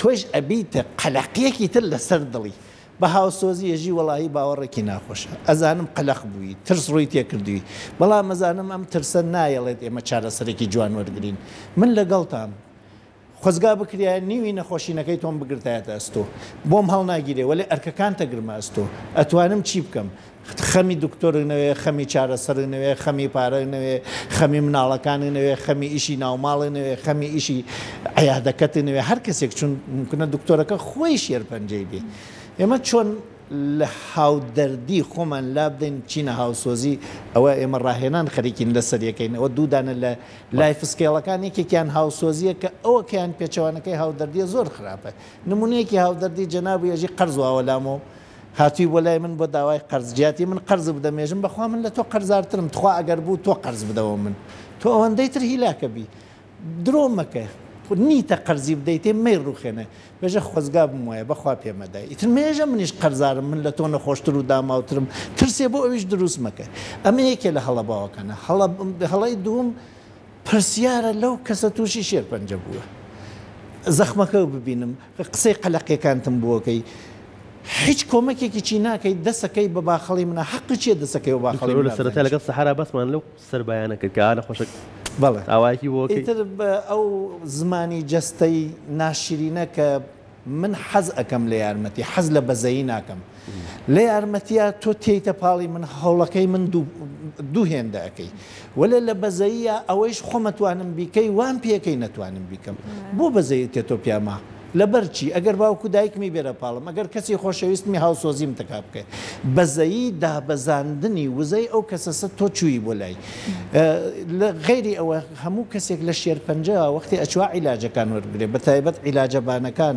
Speaker 3: تۆش ئەبیتە قەلەقیەکی تر لەسەر دڵی بە هاوسۆزی ئەژی وەڵاهی باوەڕێکی ناخۆشە ئەزانم قەلەق بووی ترس ڕووی تێکردووی بەڵام ئەزانم ئەم ترسە نایەڵێت ئێمە چارەسەرێکی جوان وەرگرین من لەگەڵتام خۆزگا بکریایە نیوی نەخۆشینەکەی تۆم بگرتایەتە ئەستۆ بۆم هەڵناگیرێ وەلێ ئەرکەکانتە گرمە ئەستۆ ئەتوانم چی بکەم خەمی دکتۆرت نەوێ، خەمی چارەسەرت نەوێ، خەمی پارەت نەوێ، خەمی مناڵەکانت نەوێ، خەمی ئیشی ناوماڵت نەوێ، خەمی ئیشی عیادەکەت نەوێ، هەر کەسێک چون ممکنە دکتۆرەکە خۆی شێرپەنجەی بێ. ئێمە چۆن لە هاودەردی خۆمان لابدەین بچینە هاوسۆزی، ئەوە ئێمە ڕاهێنان خەریکین لەسەریەکەین، ئەوە دوو دانە لە life skill ەکان، یەکێکیان هاوسۆزییە کە ئەوەکەیان پێچەوانەکەی هاودەردییە زۆر خراپە. نمونەیەکی هاودەردی جەناب یەژی قەرز واوە لامۆ، هاتووی بۆ لای من بۆ داوای قەرز جیاتی من قەرز بدە مێژم بەخوا من لە تۆ قەرزارترم تخوا ئەگەر بوو تۆ قەرز بدەوە من تۆ ئەوەندەی تر هیلاکە بی درۆ مەکە نیتە قەرزی بدەیتێ مەی ڕوخێنە بێژە خۆزگا بم وایە بەخوا پێمەدای ئیتر مێژە منیش قەرزارم من لە تۆ نەخۆشتر و داماوترم ترسێ بۆ ئەویش دروست مەکە ئەمە یەکێ لە هەڵە باوەکانە هەڵە هەڵەی دووم پرسیارە لەو کەسە تووشی شێرپەنجە بووە زەخمەکە ببینم قسەی قەلەقیەکانتم بۆکەی هیچ کۆمەکێکی چی ناکەی دەسەکەی بە باخەڵی منە حەقی چیە دەسەکەی بە باخەڵی
Speaker 1: دکتۆر لە
Speaker 3: منا
Speaker 1: سەرەتا
Speaker 3: بدەنیش.
Speaker 1: لەگەڵ سەحەرا باسمان لەو سەربایانە کرد کە ئا نەخۆشە
Speaker 3: بەڵێ
Speaker 1: ئاوایەکی بۆ کەی.
Speaker 3: ئیتر ئەو زمانی جەستەی ناشرینە کە من حەز ئەکەم لە یارمەتی حەز لە بەزەیی ناکەم لە یارمەتیا تۆ تێیتە پاڵی من هەوڵەکەی من دوو هێندە ئەکەی وەلێ لە بەزەییا ئەوەیش خۆم ئەتوانم بیکەی وام پێکەی نەتوانم بیکەم بۆ بەزەیی تێتۆ پیاما لەبەر چی ئەگەر باوک و دایکمی بێرە پاڵم ئەگەر کەسی خۆشەویستمی هاوسۆزیم تکا بکەی بەزەیی دابەزاندنی وزەی ئەو کەسەسە تۆ چووی بۆ لای لە غەیری ئەوە هەموو کەسێک لە شێرپەنجە وەختی ئەچوا عیلاجەکان وەربگرێ بە تایبەت عیلاجە بانەکان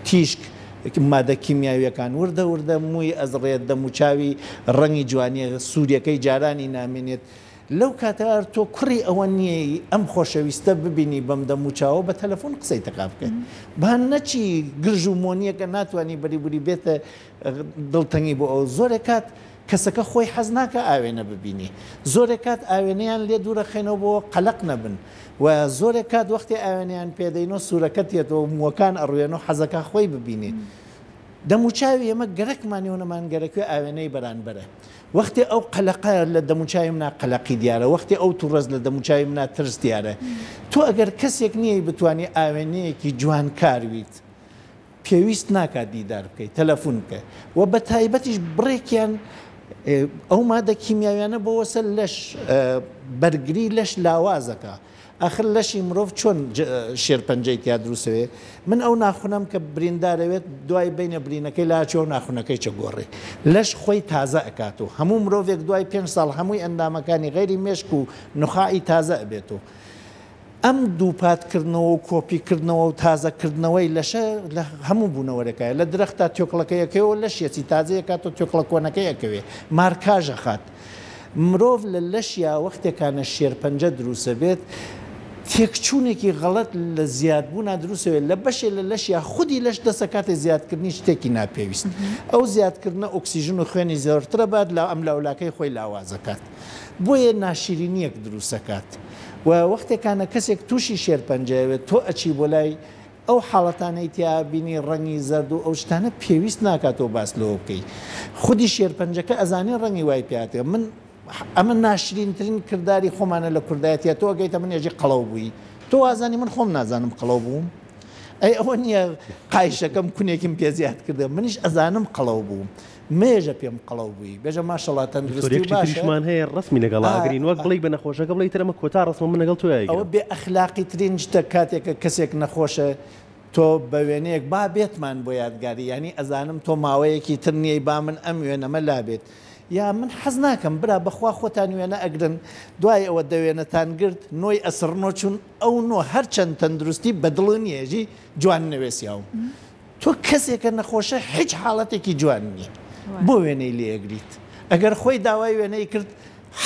Speaker 3: تیشک مادە کیمیاویەکان وردە وردە مووی ئەزڕێت دەموچاوی ڕەنگی جوانیە سووریەکەی جارانی نامێنێت لەو کاتە تۆ کوڕی ئەوە نیەی ئەم خۆشەویستە ببینی بەم دەموچاوە بە تەلەفۆن قسەی تەقا بکە با نەچی گرژ و مۆنیەکە ناتوانی بەری بوری بێتە دڵتەنگی بۆ ئەو زۆرێک کات کەسەکە خۆی حەز ناکا ئاوێنە ببینی زۆرێک کات ئاوێنەیان لێ دوورەخەینەوە بۆ قەلەق نەبن و زۆرێک کات وەختێ ئاوێنەیان پێدەینەوە سوورەکە تێتەوە مووەکان ئەڕوێنەوە حەزەکا خۆی ببینێ دەموچاوی ئێمە گەرەکمانێ و نەمان گەرەکوێ ئاوێنەی بەرانبەرە وەختێ ئەو قەلەقە لە دەموچاوی منا قەلەقی دیارە وەختێ ئەو توڕەس لە دەموچاوی منا ترس دیارە تۆ ئەگەر کەسێک نییە بتوانی ئاوێنەیەکی جوانکار ویت پێویست ناکات دیدار بکەی تەلەفون بکە و بە تایبەتیش بڕێکیان ئەو مادە کیمیاویانە بۆ وەسەر لەش بەرگری لەش لاوازەکە ئاخر لەشی مرۆڤ چۆن شێرپەنجەی تیا دروستەوێ من ئەو ناخونەم کە بریندارەوێت دوای بینە برینەکەی لاچێ و ناخونەکەی چە گۆڕێ لەش خۆی تازە ئەکات و هەموو مرۆڤێک دوای پێ ساڵ هەمووی ئەندامەکانی غەیری مێشک و نوخاعی تازە ئەبێت و ئەم دووپات کردنەوە و کۆپی کردنەوە و تازە کردنەوەی لەشە لە هەموو بوونەوەرەکایە لە درەختا تێکڵەکەی ئەکەوێ و لەشیەتی تازەی ئەکات و تێکڵە کۆنەکەی ئەکەوێ مارکاژ ئەخات. مرۆڤ لە لەشیا وەختێکانە شێرپەنجە دروسەبێت تێکچوونێکی غەڵەت لە زیادبوونا دروسەوێت لە بەشێ لە لەشیا خودی لەش دەسەکاتێ زیادکردنی شتێکی ناپێویست ئەو زیادکردنە ئۆکسیژن و خوێنی زۆرترە بات لە ئەملاولاکەی خۆی لاوازەکات بۆیە ناشیرینیەک دروسەکات و وەختێکانە کەسێک تووشی شێرپەنجەیەوێت تۆ ئەچی بۆ لای ئەو حاڵەتانەی تیا بینی ڕەنگی زەرد و ئەو شتانە پێویست ناکات تۆ باس لەوە بکەی خودی شێرپەنجەکە ئەزانێ ڕەنگی وای پێ هاتیە من ئەمە ناشرینترین کرداری خۆمانە لە کوردایەتیا تۆ ئەگەیتە من ئێژی قەڵەو بووی تۆ وازانی من خۆم نازانم قەڵەو بووم ئەی ئەوە نییە قایشەکەم کونێکیم پێ زیاد کردە منیش ئەزانم قەڵەو بووم مەیەژە پێم قەڵەو بووی بێژە ماشەڵا تەندروستی
Speaker 1: دکتۆر یەک شتی
Speaker 3: باشە
Speaker 1: تریشمان هەیە ڕەسمی لەگەڵا
Speaker 3: ئا
Speaker 1: ئەگرین وەک بڵێی بە نەخۆشەکە بڵێی ئیتر ئەمە کۆتا ڕەسمە من لەگەڵ تۆیا
Speaker 3: ئەوە
Speaker 1: ئەیگرم.
Speaker 3: بێ ئەخلاقی ترین شتە کاتێکە کەسێک نەخۆشە تۆ بە وێنەیەک با بێتمان بۆ یادگاری یانی ئەزانم تۆ ماوەیەکی تر نیەی با من ئەم وێنەمە لابێت یا من حەز ناکەم برا بەخوا خۆتان وێنە ئەگرن دوای ئەوە دە وێنەتان گرت نۆی ئەسڕنۆ چون ئەو نۆ هەرچەند تەندروستی بەدڵ نیە ژی جوان نەوێسیاوم تۆ کەسێکە نەخۆشە هیچ حاڵەتێکی جوان نیە بۆ وێنەی لێ ئەگریت ئەگەر خۆی داوای وێنەی کرد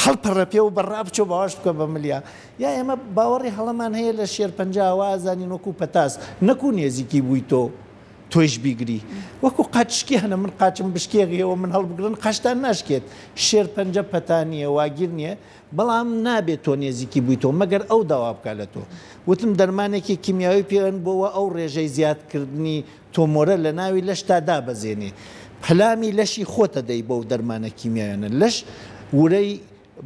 Speaker 3: هەڵپەڕە پێ و بەڕا بچۆ باوەش بکە بە ملیا یا ئێمە باوەڕی هەڵەمان هەیە لە شێرپەنجە وا ئەزانین وەکو پەتاس نەکو نێزیکی بووی تۆ تۆیش بیگری وەکو قاچ شکیانە من قاچم بشکێ ئێوە من هەڵبگرن قاچتان ناشکێت شێرپەنجە پەتا نییە واگیر نییە بەڵام نابێت تۆ نێزیکی بوویتەوە مەگەر ئەو داوا بکات لە تۆ. وتم دەرمانێکی کیمیاوی پێ بۆ وا ئەو ڕێژەی زیادکردنی تۆمۆرە لە ناوی لەشتا دابەزێنێ. پەلامی لەشی خۆتە دەی بەو دەرمانە کیمیاویانە. لەش ورەی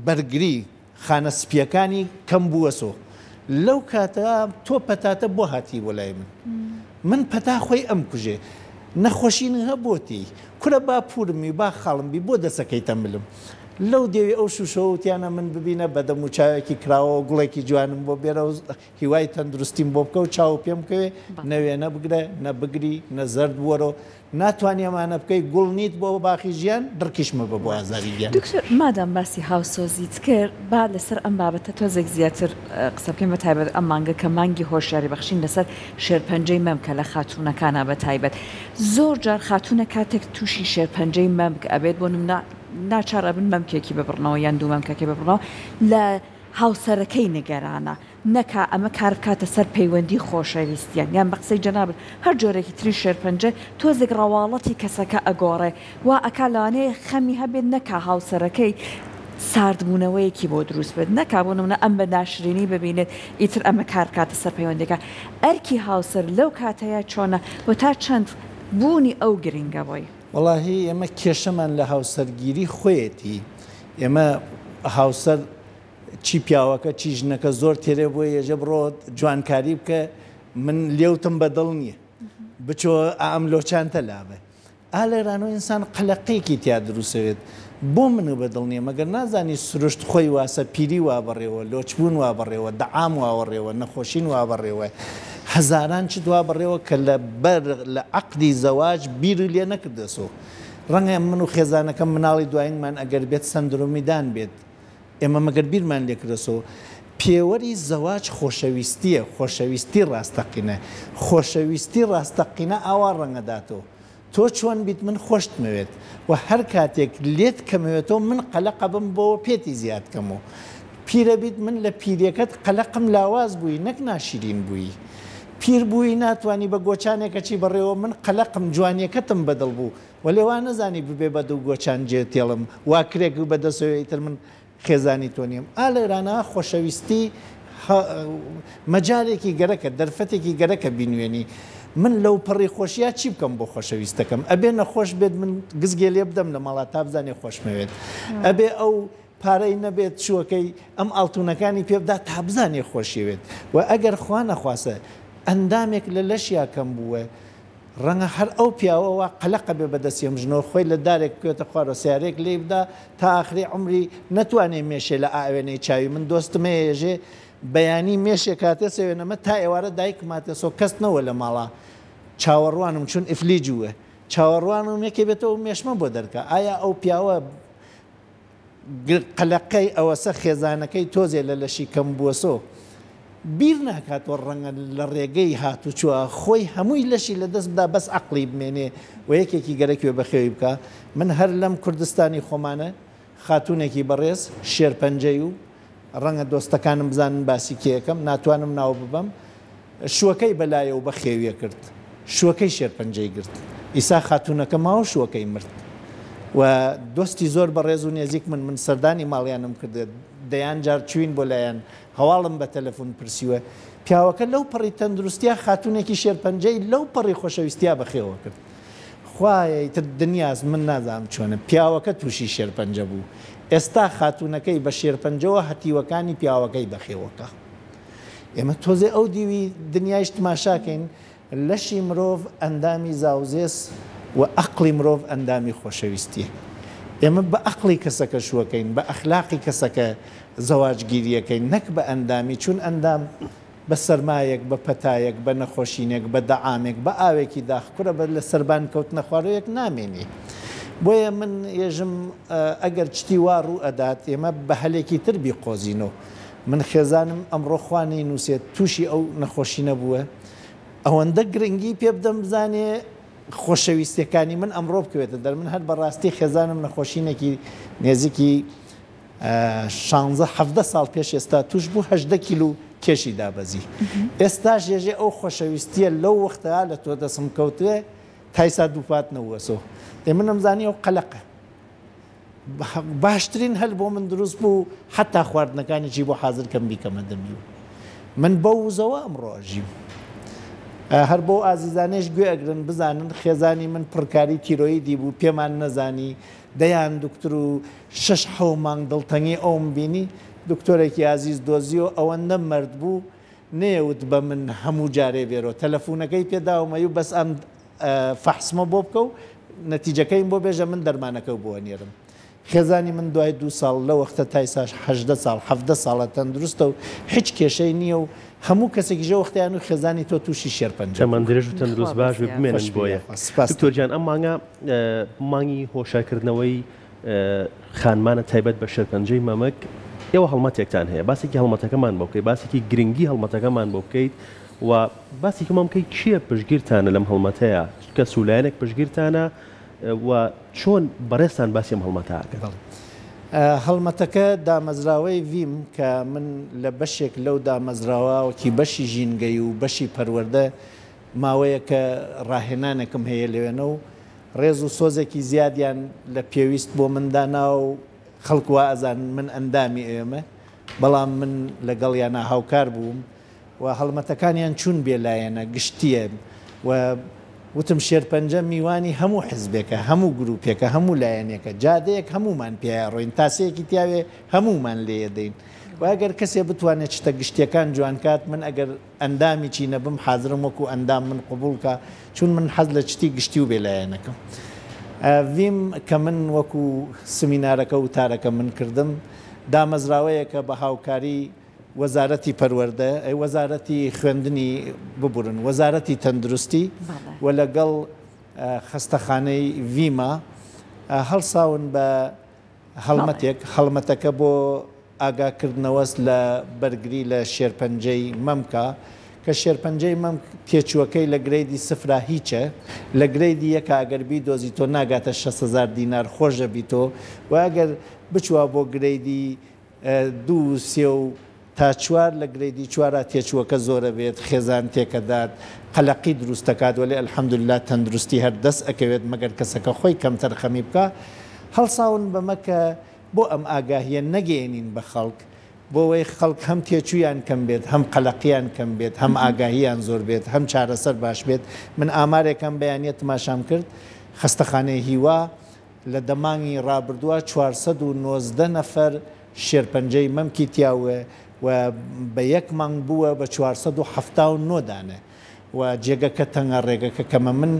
Speaker 3: بەرگری، خانە سپییەکانی کەم بووەسۆ. لەو کاتە تۆ پەتاتە بۆ هاتی بۆ لای من؟ من پەتا خۆی ئەمکوژێ. نەخۆشی نهە بۆ تێی. کورە با پوورم بی با خاڵم بی بۆ دەسەکەیتە ملم. لەو دێوی ئەو شووشەوە وتیانە من ببینە بە دەم و چاوێکی کراوەوە گوڵێکی جوانم بۆ بێرە و هیوای تەندروستیم بۆ بکە و چاو پێم بکەوێ نە وێنە بگرە نە بگری نە زەرد بوەرۆ ناتوانی ئەمانە بکەی گوڵ نیت بۆ باخی ژیان دڕکیش مەبە بۆ ئازاری گیان.
Speaker 2: دکتۆر مادام باسی هاوسۆزیت کرد با لەسەر ئەم بابەتە تۆزێک زیاتر قسە بکەین بە تایبەت ئەم مانگە کە مانگی هۆشیاری بەخشین لەسەر شێرپەنجەی مەمکە لە خاتوونەکانا بە تایبەت زۆر جار خاتوونە کاتێک تووشی شێرپەنجەی مەمک ئەبێت بۆ نمونە ناچار ئەبن مەمکێکی ببڕنەوە یان دوو مەمکەکەی ببڕنەوە لە هاوسەرەکەی نیگەرانە نەکا ئەمە کار بکاتە سەر پەیوەندی خۆشەویستیان یان بە قسەی جەنابت هەر جۆرێکی تری شێرپەنجە تۆزێک ڕەواڵەتی کەسەکە ئەگۆڕێ وا ئەکا لەوانەیە خەمی هەبێت نەکا هاوسەرەکەی ساردبوونەوەیەکی بۆ دروست بێت نەکا بۆ نمونە ئەم بە ناشرینی ببینێت ئیتر ئەمە کار بکاتە سەر پەیوەندیەکان ئەرکی هاوسەر لەو کاتەیا چۆنە و تا چەند بوونی ئەو گرنگە بۆی؟
Speaker 3: وەڵاهی ئێمە کێشەمان لە هاوسەرگیری خۆیەتی ئێمە هاوسەر چی پیاوەکە چی ژنەکە زۆر تێرێ بۆ یێژێ بڕۆ جوانکاری بکە من لێوتم بە دڵ نییە بچۆ ئام لۆچانتە لابە ئا لێرانۆ ئینسان قەلەقێکی تیا دروسەوێت بۆ منو بە دڵ نییە مەگەر نازانی سروشت خۆی واسە پیری وا بەڕێوە لۆچبوون وا بەڕێوە دەعام وا وەڕێوە نەخۆشین وا بەڕێوە هەزاران چت وا بەڕێوە کە لە بەر لە عەقدی زەواج بیرو لێ نەکردەسۆ ڕەنگە من و خێزانەکەم مناڵی دواینمان ئەگەر بێت سەندرۆمی دان بێت ئێمە مەگەر بیرمان لێکردەسەوە پێوەری زەواج خۆشەویستیە، خۆشەویستی ڕاستەقینە، خۆشەویستی ڕاستەقینە ئاوا ڕەنگەداتەوە تۆ چۆن بیت من خۆشتمەوێت و هەر کاتێک لێت کەمەوێتەوە من قەلەقەبم بۆوە پێتی زیاد کەم و پیرە بیت من لە پیریەکەت قەلەقم لاواز بووی نەک ناشیرین بووی پیر بووی ناتوانی بە گۆچانێک ئەچی بەڕێوە من قەلەقم جوانیەکەتم بەدڵ بوو وەلێ وا نەزانی ببێ بە دوو گۆچان جێ تێڵم وا کرێک بە دەسەوێ ئیتر من خێزانی تۆ نیم. ئا لێرانە خۆشەویستی مەجالێکی گەرەکە دەرفەتێکی گەرەکە بینوێنی. من لەوپەڕی خۆشیا چی بکەم بۆ خۆشەویستەکەم؟ ئەبێ نەخۆش بێت من گزگێ لێ بدەم لە ماڵا تا بزانێ خۆشمەوێت. ئەبێ ئەو پارەی نەبێت چووەکەی ئەم ئاڵتونەکانی پێ بدا تا بزانێ خۆشیەوێت. وە ئەگەر خوا نەخواستە ئەندامێک لە لەشیا کەم بووە ڕەنگە هەر ئەو پیاوە وا قەلەقە بێ بە دەستی ئەم ژنەوە خۆی لە دارێک بکەوێتە خوارەوە سەیارەیەک لێی بدا تا ئاخری عومری نەتوانێ مێشێ لە ئاوێنەی چاوی من دۆستم هەیە یەژێ بەیانی مێشێک هاتێ سەوێنەمە تا ئێوارە دایکم هاتێ سۆ کەس نەوە لە ماڵا چاوەڕوانم چون ئیفلیج وە چاوەڕوانم یەکێ بێتەوە مێشمە بۆ دەرکا ئایا ئەو پیاوە قەلەقەی ئەوەسە خێزانەکەی تۆزێ لە لەشی کەم بووەسۆ بیر ناکاتەوە ڕەنگە لە ڕێگەی هاتوچوە خۆی هەمووی لەشی لە دەست بدا بەس عەقڵی بمێنێ و یەکێکی گەرەکوێ بەخێوی بکا من هەر لەم کوردستانی خۆمانە. خاتوونێکی بەڕێز شێرپەنجەی و ڕەنگە دۆستەکانم بزانن باسی کێ ئەکەم، ناتوانم ناو ببەم، شووەکەی بەلایە و بەخێویە کرد، شووەکەی شێرپەنجەی گرت. ئیسا خاتوونەکە ماوە شووەکەی مرد. و دۆستی زۆر بەڕێز و نێزیک من، من سەردانی ماڵیانم کردووە، دەیان جار چووین بۆ لایان، هەواڵم بە تەلەفون پرسیوە. پیاوەکە لەو پەڕی تەندروستیا خاتوونێکی شێرپەنجەی لەو پەڕی خۆشەویستیا بەخێوە کرد. خوایە ئیتر دنیاس من نازانم چۆنە پیاوەکە توشی شێرپەنجە بوو ئێستا خاتونەکەی بە شێرپەنجەوە هەتیوەکانی پیاوەکەی بەخێوەکا ئێمە تۆزێ ئەو دیوی دنیایش تماشاکەین لەشی مرۆڤ ئەندامی زاوزێس و ئەقڵی مرۆڤ ئەندامی خۆشەویستیە ئێمە بە ئەقڵی کەسەکە شوەکەین بە ئەخلاقی کەسەکە زەواجگیریەکەین نەک بە ئەندامی چون ئەندام بە سەرمایەک، بە پەتایەک، بە نەخۆشینێک، بە دەعامێک، بە ئاوێکی داخ، کورە بە لە سەربان کەوتنە خوارەوەیەک نامێنی. بۆیە من ئێژم ئەگەر چتی وا ڕوو ئەدات ئێمە بە هەلێکی تر بیقۆزینۆ. من خێزانم ئەمڕۆ خوا نەینووسێت تووشی ئەو نەخۆشینە بووە، ئەوەندە گرنگی پێ بدەم بزانێ خۆشەویستیەکانی من ئەمڕۆ بکەوێتە دەر. من هەر بە ڕاستی خێزانم نەخۆشینێکی نێزیکی شانزە حەڤدە ساڵ پێش ئێستا توش بوو 18 کیلو کێشی دابەزی ئێستاش یەژێ ئەو خۆشەویستیە لەو وەختە لە تۆ دەسم کەوتوێ تایسا دووپات نەوەسۆ ئێ منم زانی ئەو قەلەقە باشترین هەل بۆ من دروست بوو حتا خواردنەکانیشی بۆ حاضر کەم بیکەمە دەمی و من بەو وزەوە ئەمڕۆ ئەژیم هەر بۆ ئازیزانێش گوێ ئەگرن بزانن خێزانی من پڕکاری تیرۆیدی بوو پێمان نەزانی دەیان دوکتر و شەش حەو مانگ دڵتەنگی ئەوم بینی، دکتۆرێکی ئازیز دۆزیەوە ئەوەندە مەرد بوو نەیەوت بە من هەموو جارێ بێرۆ تەلەفونەکەی پێ داوم ئەیوو بەس ئەم فەحسمە بۆ بکە و نەتیجەکەیم بۆ بێژە من دەرمانەکەو بۆ ئەنێرم. خێزانی من دوای دوو ساڵ لەو وەختە تایساش 18 ساڵ 17 ساڵە تەندروستە و هیچ کێشەی نییە و هەموو کەسێکیش ئەو وەختەیان و خێزانی تۆ تووشی شێرپەنجە
Speaker 1: تەمەن
Speaker 3: بووە.
Speaker 1: درێژ و تەندروست
Speaker 2: خوا
Speaker 1: باش بێ
Speaker 2: بەزیاد.
Speaker 1: بمێنن
Speaker 3: خۆش
Speaker 1: بۆ
Speaker 3: بی
Speaker 1: یەک.
Speaker 3: یاخوا سپاست
Speaker 1: دکتۆر گیان ئەم مانگە مانگی هۆشارکردنەوەی خانمانە تایبەت بە شێرپەنجەی مەمک، ئێوە هەڵمەتێکتان هەیە، باسێکی هەڵمەتەکەمان بۆ بکەیت، باسێکی گرنگی هەڵمەتەکەمان بۆ بکەیت و باسێکمان بکەیت کێ پشتگیرتانە لەم هەڵمەتەیە، کەس و لایەنێک پشتگیرتانە و چۆن بەڕێزتان باسی ئەم هەڵمەتە ئەکەن؟
Speaker 3: بەڵێ. هەڵمەتەکە دامەزراوەی ڤیم کە من لە بەشێک لەو دامەزراوە وەکی بەشی ژینگەی و بەشی پەروەردە ماوەیەکە ڕاهێنانێکم هەیە لەوێنە و ڕێز و سۆزێکی زیادیان لە پێویست بۆ من داناوە و خەڵک وا ئەزانن من ئەندامی ئەوێمە، بەڵام من لەگەڵیانا هاوکار بووم و هەڵمەتەکانیان چوون بێ لایەنە، گشتییە و وتم شێرپەنجە میوانی هەموو حزبێکە، هەموو گرووپێکە، هەموو لایەنێکە، جادەیەک هەموومان پیایا ڕۆین، تاسەیەکی تیاوێ هەموومان لێیەدەین و ئەگەر کەسێ بتوانێ چتە گشتییەکان جوان کات، من ئەگەر ئەندامیی نەبم حازرم وەکو ئەندام من قبوڵ کا چون من حەز لە چتی گشتی و بێ لایەنەکەم ڤیم کە من وەکو سمینارەکە وتارەکە من کردم دامەزراوەیەکە بە هاوکاری وەزارەتی پەروەردە وەزارەتی خوێندنی ببورن وەزارەتی تەندروستی و لەگەڵ خەستەخانەی ڤیما هەڵساون بە هەڵمەتێک، هەڵمەتەکە بۆ ئاگاکردنەوەس لە بەرگری لە شێرپەنجەی مەمکە، کە شێرپەنجەی مەمک تێچووەکەی لە گرەیدی سفرا هیچە، لە گرەیدی یەکا ئەگەر بیدۆزیتۆ ناگاتە 6000 دینار خۆش دەبیتۆ و ئەگەر بچوە بۆ گرەیدی دوو و سێ و تا چوار لە گرەیدی چوارا تێچووەکە زۆرەبێت خێزان تێکەدات قەلەقی دروستەکات وەلێ الحمدللە تەندروستی هەر دەست ئەکەوێت مەگەر کەسەکە خۆی کەمتەرخەمی بکا هەڵساون بەمە کە بۆ ئەم ئاگاهیە نەگەیەنین بە خەڵک بۆوەی خەڵک هەم تێچوویان کەم بێت هەم قەلەقیان کەم بێت هەم ئاگاهیان زۆر بێت هەم چارەسەر باش بێت من ئامارێک ئەم بەیانیە تماشام کرد خەستەخانەی هیوا لە دە مانگی ڕابردووا 419 نەفەر شێرپەنجەی مەمکی تیاوە و بە یەک مانگ بووە بە 479 دانە و جێگەکە تەنگە ڕێگەکە کەمە من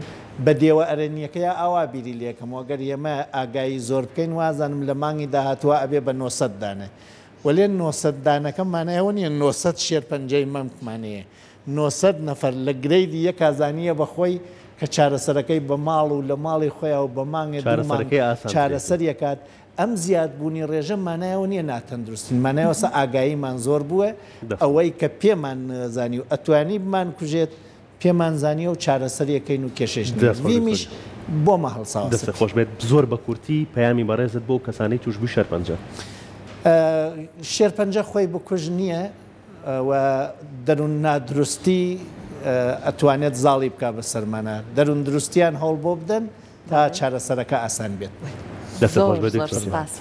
Speaker 3: بە دێوە ئەرێنیەکەیا ئاوا بیری لێکەمەوە گەر ئێمە ئاگایی زۆر بکەین وازانم لە مانگی داهاتووا ئەبێ بە 900 دانە وەلێ 900 دانەکە مانای ئەوە نیە 900 شێرپەنجەی مەمکمان هەیە 900 نەفەر لە گرەیدی یەکا زانیە بە خۆی کە چارەسەرەکەی بە ماڵ و لە ماڵی خۆیا و بە مانگێ دوو مانگ
Speaker 1: چارەسەرەکەی ئاسانترێتی.
Speaker 3: چارەسەری ئەکات ئەم زیاد بوونی ڕێژە مانای ئەوە نیە ناتەندروستین مانای ئەوەسە ئاگاییمان زۆر بووە ئەوەی کە پێمان نەزانی و ئەتوانی بمانکوژێت پێمان زانیە و چارەسەری ئەکەین و کێشەیش نیە ڤیمیش.
Speaker 4: بۆمە هەڵساوە.
Speaker 1: دەستت خۆش بێت زۆر بە کورتی پەیامی بەڕێزت بۆ کەسانەی توشبووی شێرپەنجە.
Speaker 4: شێرپەنجە خۆی بکوژ نییە و دەروون نادروستی ئەتوانێت زاڵی بکا بەسەرمانا دەروون دروستیان هەوڵ بۆ بدەن تا چارەسەرەکە ئاسان بێت بۆی.
Speaker 1: دەستت خۆش
Speaker 2: زۆر
Speaker 1: بێت
Speaker 2: زۆر
Speaker 1: دکتۆر.
Speaker 2: سپاس.